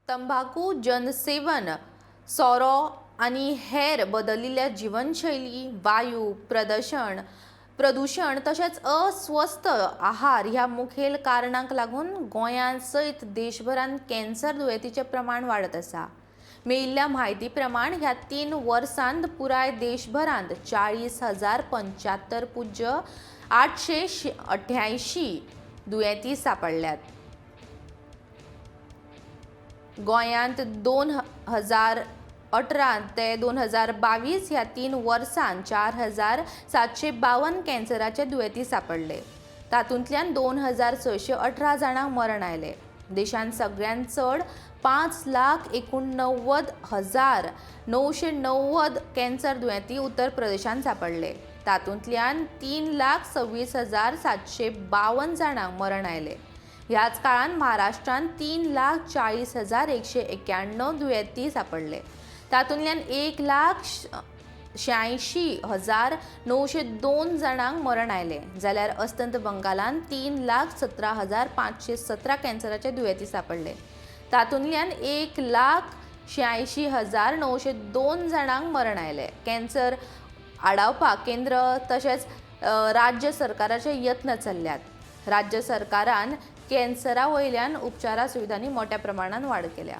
तंबाकू जनसेवन, सोरो आनी हेर बदलिल्ल्या जिवनशैली, वायू प्रदुशण तशेंच अस्वस्थ आहार ह्या मुखेल कारणांक लागून गोंयांत सयत देशभरांत कॅन्सर दुयेंतीचें प्रमाण वाडत आसा. मेळिल्ल्या म्हायती प्रमाण ह्या 3 वर्सांत पुराय देशभरांत 40,075 0 888 दुयेंती सांपडल्यात. गोंयांत 2018 ते 2022 ह्या 3 वर्सांत 4752 कॅन्सराचे दुयेंती सांपडले. तातूंतल्यान 2618 जाणांक मरण आयलें. देशांत सगळ्यांत चड 5,89,990 कॅन्सर दुयेंती उत्तर प्रदेशांत सांपडले. तातूंतल्यान 3,26,752 जाणांक मरण आयलें. ह्याच काळांत महाराष्ट्रांत 3,40,191 दुयेंती सांपडले. तातूंतल्यान 1,86,902 जाणांक मरण आयलें, जाल्यार अस्तंत बंगालांत 3,17,517 कॅन्सराचे दुयेंती सांपडले. तातूंतल्यान 1,86,902 जाणांक मरण आयलें. कॅन्सर आडावपाक केंद्र तशेंच राज्य सरकाराचे यत्न चल्ल्यात. राज्य सरकारान कॅन्सरा वयल्यान उपचारा सुविधांनी मोट्या प्रमाणात वाड केल्या.